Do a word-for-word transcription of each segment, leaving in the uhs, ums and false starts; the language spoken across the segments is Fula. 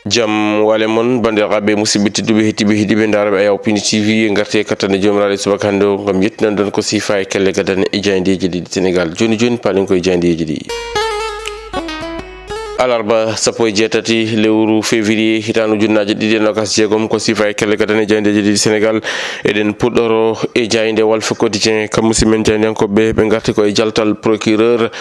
Jam wale mon, banndiraaɓe musidɓe tedduɓe, heɗiiɓe, heɗiiɓe ndaarooɓe Ayaw Pindi T V, en ngarti e kattanɗe Joomiraaɗo e subaka hannde o ngam yettinande on ko siifa e kelle gadane e jaayndeeji leydi Senegaal. Jooni jooni, paalen koye jaayndeeji ɗi. Alarba sappo e jeetati lewru février, hitaande ujunnaaje ɗiɗi e noogas e jeegom, ko siifa e kelle gadane e jaayndeeji leydi Senegaal. Eɗen puɗɗoro e jaaynde Walf Quotidien, kam musidɓe men jaayndiyankooɓe, ɓe ngarti ko e jaltal procureur.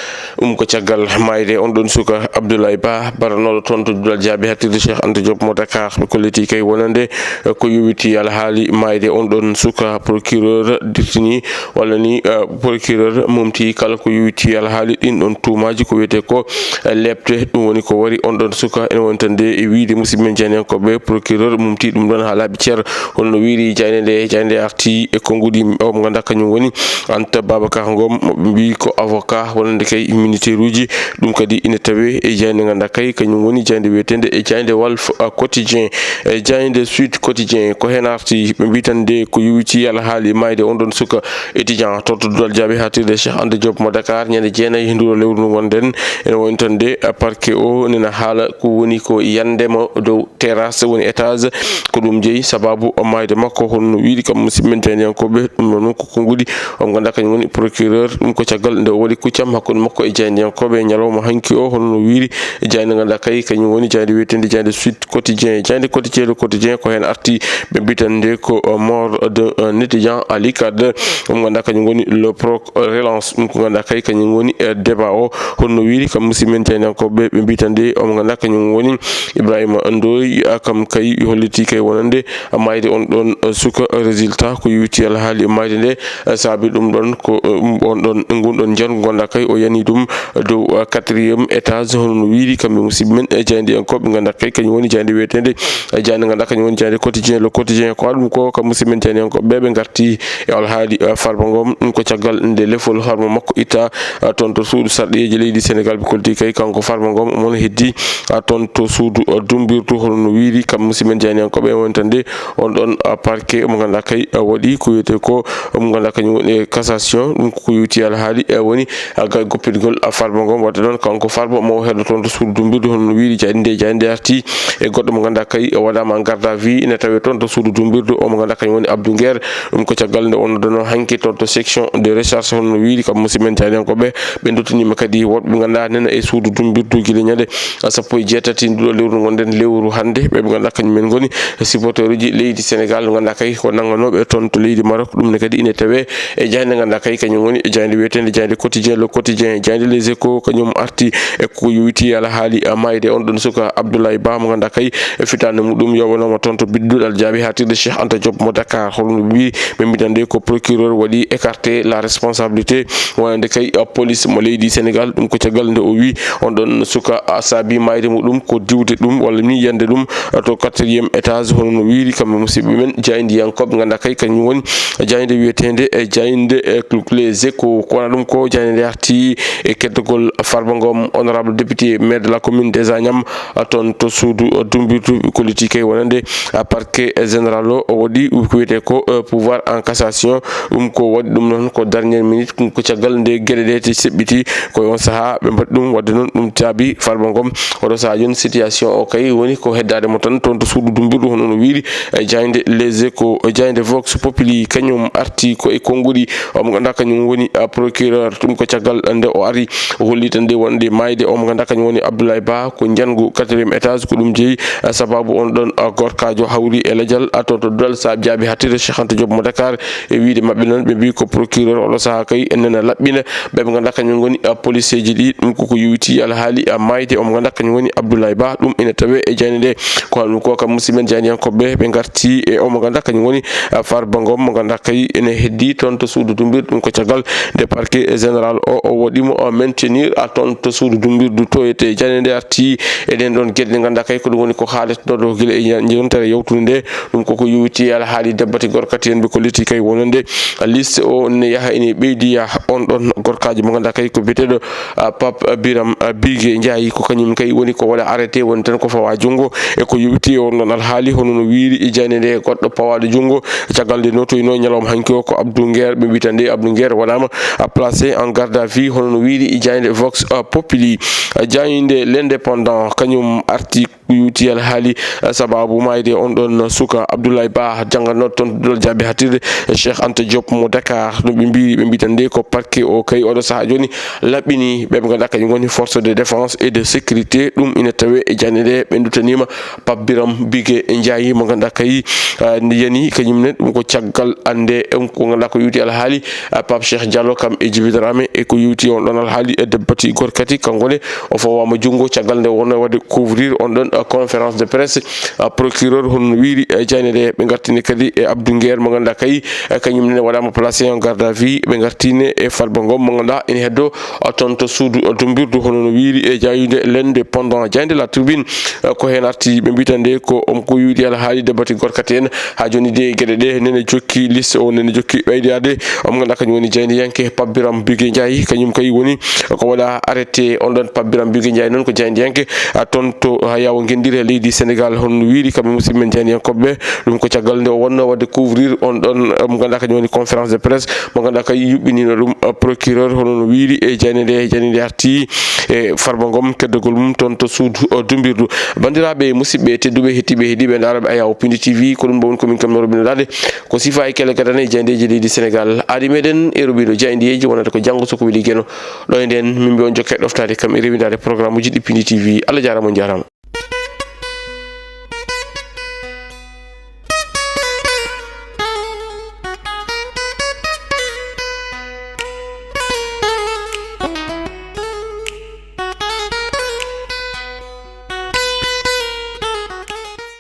Ɗum ko caggal maayde on ɗon suka Abdoulaye Ba, baranooɗo toon to duɗal jaaɓi haaɗtirde Cheikh Anta Diop mo Dakar. Ɓe kolliti kay wonande, eh, ko yowiti alhaali maayde on ɗon suka. Procureur dirtini, walla ni, eh, procureur mumti kala ko yowiti alhaali ɗin ɗon tuumaaji ko wiyetee ko, eh, leepte. Ɗum woni ko wari on ɗon suka. Ene woni tan de e wiyde musidɓe men jaayndiyankooɓe, procureur mumti ɗum ɗon haa laaɓi cer. Hono no wiyri jaaynde nde, jaaynde nde arti e konnguɗi o mo ngannduɗaa kañum woni Anta Babacar Ngom, mo ɓe mbiyi ko avocat wonande kay militaire uji. Ɗum kadi ina tawee e jaaynde ngannduɗaa kay kañum woni jaaynde wiyeteende e jaaynde Walf, uh, Quotidien, e jaaynde Sud Quotidien. Ko heen arti, ɓe mbiyi tan de ko yowiti alhaali maayde on ɗon suka étudiant toon to duɗal jaaɓi haaɗtirde Cheikh Anta Diop mo Dakar, ñande jeenayi e nduu ɗoo lewru ndu ngonɗen. Ene woni tan de, uh, parquet o nena haala ko woni ko yande mo dow terrasse, woni étage. Ko ɗum jeyi sababu maayde makko, hono no wiyri kam musidɓe men jaayndiyankooɓe. Ɗum ɗon ko konnguɗi o mo ngannduɗaa kañum woni procureur. Ɗum ko caggal nde o waɗi kuccam hakkunde makko e jaayndiyankooɓe e ñalawma hanki o, hono no wiyri e jaaynde ngannduɗaa kay kañum woni jaaynde wiyeteende jaaynde Sud Quotidien. Jaaynde Quotidien, Le Quotidien, ko heen arti, ɓe mbiyi tan nde ko, euh, mort d'un étudiant à l'UCAD. O mo ngannduɗaa kañum woni le proc relance. Ɗum ko ngannduɗaa kay kañum woni, euh, débat o. Hono no wiyri kam musidɓe men jaayndiyankooɓe, ɓe mbiyi tan de o mo ngannduɗaa kañum woni Ibrahima Ndoye, a, kam kay holliti kay wonande maayde on ɗon, uh, suka. Résultat ko yowiti alhaali maayde nde, uh, saabi ɗum ɗon ko, uh, um, on ɗon, ngun ɗon njanngu ngannduɗaa kay o yani ɗum dow, uh, quatrième étage, hono no wiyri kamɓe musidɓe men e jaayndiyankooɓe ngannduɗaa kay kañum woni jaaynde wiyeteende, uh, jaaynde ngannduɗaa kañum woni jaaynde Quotidien, Le Quotidien. Ko ɗum ko kam musidɓe men jaayndiyankooɓe ɓe ngarti e alhaali, uh, Farba Ngom. Ɗum ko caggal nde lefol hormo makko itta, uh, toon to suudu sarɗiyeeji leydi Senegaal. Ɓe kolliti kay kanko Farba Ngom, omo heddi, uh, toon to suudu, uh, dummbirdu, hono no wiyri kam musidɓe men jaayndiyankooɓe. Woni tan de on ɗon, uh, parquet mo ngannduɗaa kay, uh, waɗi ko wiyetee ko, uh, mo ngannduɗaa kañum woni, eh, cassation. Ɗum ko ko yowiti alhaali, eh, woni, uh, ga-, goppitgol, uh, Farba Ngom. Waɗde noon kanko Farba mo heddo toon to suudu dummbirdu, hono no wiyri jaaynde nde, jaaynde nde arti e goɗɗo mo ngannduɗaa kay, uh, waɗaama en garde à vue, ina tawee toon to suudu dummbirdu o mo ngannduɗaa kañum woni Abdou Nguer. Ɗum ko caggal nde o noddanoo hanki toon to section de recherche, hono no wiyri kam musidɓe men jaayndiyankooɓe. Ɓe ndottiniima kadi woɗɓe ɓe ngannduɗaa nena e suudu dummbirdu gila ñande sappo e jeetati nduu ɗoo lewru ngonɗen, lewru hannde. Ɓe ɓe ngannduɗaa kañum en ngoni supporteruuji leydi Senegaal, ɓe ngannduɗaa kay ko nannganooɓe toon to leydi Maroc. Ɗum ne kadi ina tawee e jaaynde ngannduɗaa kay kañum woni jaaynde wiyeteende jaaynde Quotidien, Le Quotidien. Jaaynde Les Échos kañum arti e ko yowiti alhaali, a, maayde on ɗon suka Abdoulaye Ba mo ngannduɗaa kay e fitaande muɗum yowanaama toon to bidduɗal jaaɓi haaɗtirde Cheikh Anta Diop mo Dakar. Hono no mbiyi, ɓe mbiyi tan de ko procureur waɗi écarté la responsabilité wonande kay, uh, police mo leydi Senegaal. Ɗum ko caggal nde o wi on ɗon suka, uh, saabi maayde muɗum ko diwde ɗum walla ni yande ɗum, uh, to quatrième étage, hono no wiyri kamɓe musidɓe men jaayndiyankooɓe ngannduɗaa kay kañum woni jaaynde wiyeteende e jaaynde, eh, Les Échos. Ko wona ɗum ko jaaynde nde arti e keddagol Farba Ngom, honorable député maire de la commune des Agnam, uh, toon to suudu, uh, dummbirdu. Kolliti kay wonande, uh, parquet général o, o waɗi ko wiyetee ko, uh, pouvoir en cassation. Ɗum ko waɗi ɗum noon ko dernière minute, ɗum ko caggal nde geɗe ɗe te seɓɓiti. Ko e on sahaa ɓe mbaɗi ɗum. Waɗde noon ɗum caabi Farba Ngom oɗo sahaa jooni situation o kay woni ko heddaade mo tan toon to suudu dummbirdu, hono no wiyri, eh, jaaynde Les Échos, eh, jaaynde Vox Populi kañum arti ko e konnguɗi o mo ngannduɗaa kañum woni, ah, procureur. Ɗum ko caggal nde o ari, o holli tan de wonde maayde o mo ngannduɗaa kañum woni Abdoulaye Ba ko njanngu quatrième étage. Ko ɗum jeyi, ah, sababu on ɗon, ah, gorkaajo hawri e lajal, ah, to, to duɗal saabi jaaɓi haaɗtirde Cheikh Anta Diop mo Dakar. E wiyde maɓɓe noon, ɓe mbiyi ko procureur oɗo sahaa kay enen laɓɓina ɓe ɓe ngannduɗaa kañum ngoni, ah, policeeji ɗi. Ɗum koko yowiti alhaali, ah, maayde o mo ngannduɗaa kañum woni Abdoulaye Ba. Ɗum ina tawee e jaaynde nde. Ko ɗum ko kam musidɓe men jaayndiyankooɓe ɓe ngarti e o mo ngannduɗaa kañum woni, ah, Farba Ngom mo ngannduɗaa kay ene heddi toon to suudu dummbirdu. Ɗum ko caggal nde parquet général o, o waɗi mo, o maintenir, ah, toon to suudu dummbirdu to. E te jaaynde nde arti e ɗeen ɗoon geɗe ɗe ngannduɗaa kay ko ɗum woni ko haaletnoo ɗo gila e yontere yawtunde nde. Ɗum koko yowiti e alhaali dabbati gorkati en ɓe kolliti kay wonande liste o ne yaha ene ɓeydi yaha. On ɗon gorkaajo mo ngannduɗaa kay ko biyeteeɗo, ah, Pape Biram, ah, Bigué Ndiaye, ko kañum kay woni ko waɗa arrêté woni tan ko fawa junngo e ko yowiti e on ɗon alhaali, hono no wiyri e jaaynde nde goɗɗo pawaaɗo junngo caggal nde nootoynoo ñalawma hanki o ko Abdou Nguer. Ɓe mbiyi tan de Abdou Nguer waɗaama, ah, placé en garde à vue, hono no wiyri e jaaynde Vox, ah, Populi. Ah, jaaynde L'Indépendant kañum arti Yuti alhaali, eh, sababu maayde on ɗon suka Abdoulaye Ba, jannganooɗo toon to Duɗal Jaabi Haaɗtirde, eh, Cheikh Anta Diop mo Dakar. Ɗum ɓe mbiyi, ɓe mbiyi tan nde ko parquet o kay oɗo sahaa jooni laɓɓini ɓe ɓe ngannduɗaa kañum ngoni force de défense et de sécurité. Ɗum ina tawee e jannde nde ɓe nduttaniima Pape Biram Bigué Ndiaye mo ngannduɗaa kay, eh, nde yani kañum ne ɗum ko caggal annde, em, ko ngannduɗaa ko yuti alhaali, eh, Pape Cheikh Diallo kam e Djiby Dramé e ko yuti on ɗon alhaali e Debbati Gorkati, kanko ne o fawaama junngo caggal nde wonno waɗde couvrir on ɗon, eh, conférence de presse, eh, procureur hono no wiiri, eh, jannde nde ɓe ngartini kadi e Abdou Nguer mo ngannduɗaa kay, eh, kañum ne waɗaama placé en garde à vue, ɓe ngartini e Farba Ngom mo ngannduɗaa ene heddo, eh, toon to suudu, eh, dumbirdu hono no wiiri e jaayunde L'Indépendant. Jaaynde La Tribune, eh, ko heen arti ɓe mbiyata nde ko, um, ko yuti alhaali Debbati Gorkati en haa jooni de geɗe ɗe nene jokki liste o nene jokki ɓeydaade. Mo ngannduɗaa kañum woni jaayndiyanke Pape Biram Bigué Ndiaye, kañum kay woni ko waɗa arrêté on ɗon. Pape Biram Bigué Ndiaye noon ko jaayndiyanke, a, toon to Yaawo Ngenndiri e leydi Sénégal, hono no wiiri kamɓe musidɓe men jaayndiyankooɓe. Ɗum ko caggal nde o wonno waɗde couvrir on ɗon, mo ngannduɗaa kañum woni conférence de presse mo ngannduɗaa kay yuɓɓiniino ɗum, a, procureur hono no wiiri e jaaynde nde, jaaynde nde arti e Farba Ngom keddagol mum toon to suudu, o, dumbirdu. Banndiraaɓe, musidɓe tedduɓe, heɗtiiɓe, heɗiiɓe, ndaarooɓe Ayaw Pindi T V, ko ɗum ɗo woni ko min kam no robinoɗaade. Ko sifa e kele gadane e jaayndeeji leydi Sénégal. Aadi meɗen e robindo jaayndeeji wonata ko janngo so ko weli Geno. Ɗo e nden, min mbiya on jokke ɗoftaade kam e rewindaade programme uji ɗi Pindi T V. Allah jaaraama, on jaaraama.